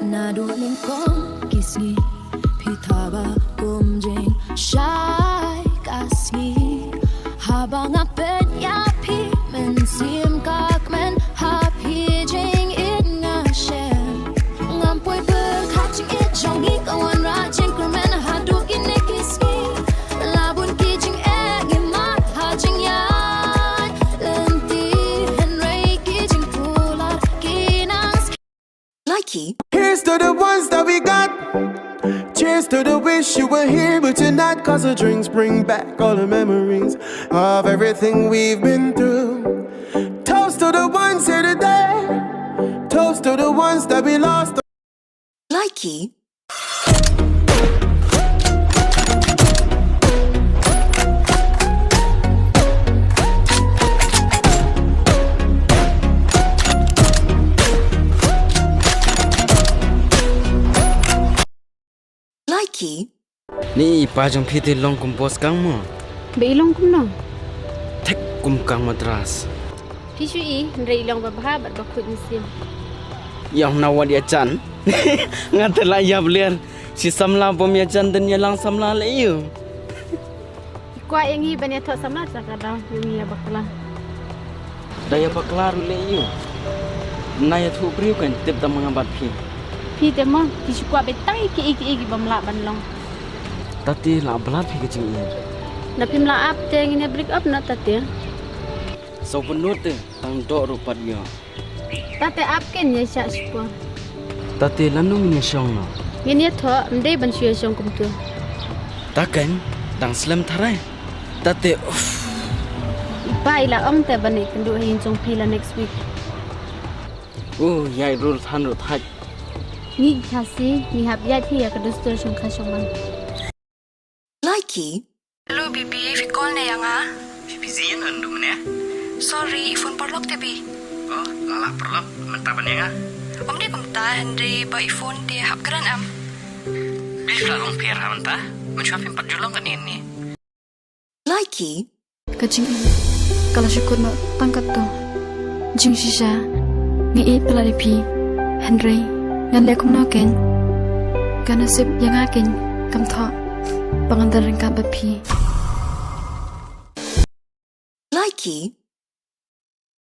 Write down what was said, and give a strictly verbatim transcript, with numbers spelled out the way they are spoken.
Naduh nyngkong ki sngi phi thaba kum jingshai ka sngi. Haba nga peit ïa phi mynsiem ka kmen ha phi jingïeit nga shem. Ngam poi pyrkhat jingïeit jong ngi ka wanrah jingkyrmen haduh kine ki sngi. La bun ki jingeh ngi mad ha jingïaid lynti hynrei ki jingkular ki nang Likey. Here's to the ones that we got. Cheers to the wish you were here, but you're not. 'Cause the drinks bring back all the memories of everything we've been through. Toast to the ones here today. Toast to the ones that we lost. Likey. Likey. Ni i pa jong phi te long kum boss kang mo. Ba i long kumno? Thik kum kang Madras. Phi shu i, hynrei i long ba bha bad ba khuid mynsiem. Ïa na wat ïa jan. Nga te la ïap ler. Shi samla bym ïa jan dang ïa lang samla leh ïu. Ki kwah ïa ngi ban ïathoh samla, sa ka daw ïa ngi ïa bakla. Da ïa bakla ruh leh ïu. Na ïathuh briew kan tip da ma nga bad phi. Phi te mo, phi shu kwah beit tang ïa kiei kiei ki bym lah ban long. Tate la blat phi ka jingïeit. Na phim lah ap te ngin ïa break up na tate. Saw pynlut te tang doh ruh pat ïoh. Tate ap ken ïa shah shipor. Tate lano ngin ïa shong no. Ngin ïathoh, ym dei ban shu ïa shong kumtu. Ta ken dang slem tharai. Tate uff. I pa i la ong te ban ïakynduh ha ïing jong phi la next week. Uh, ïa i rul than ruh thait. Ngi Khasi, ngi hap ïaid hi ïa ka dustur shongkha shongman. Likey. Hello baby, phi call ne ïa nga? Phi busy ïa nga ynda mynne? Sorry, i phone paralok te bi. Oh, la lah paralok, mynta ban ïa nga? Ym dei kumta, hynrei ba i phone te hap kren em. Bi phi la long pher ha mynta? Mynshuwa phim pat ju long kane ne. Likey. Ka jingim ka la shu kut noh tang katto. Jingshisha nga ïeit palat ïa phi. Hynrei ngan leh kumno kein? Ka nasib ïa nga kein kam thoh ba ngan don ryngkat bad phi. Likey.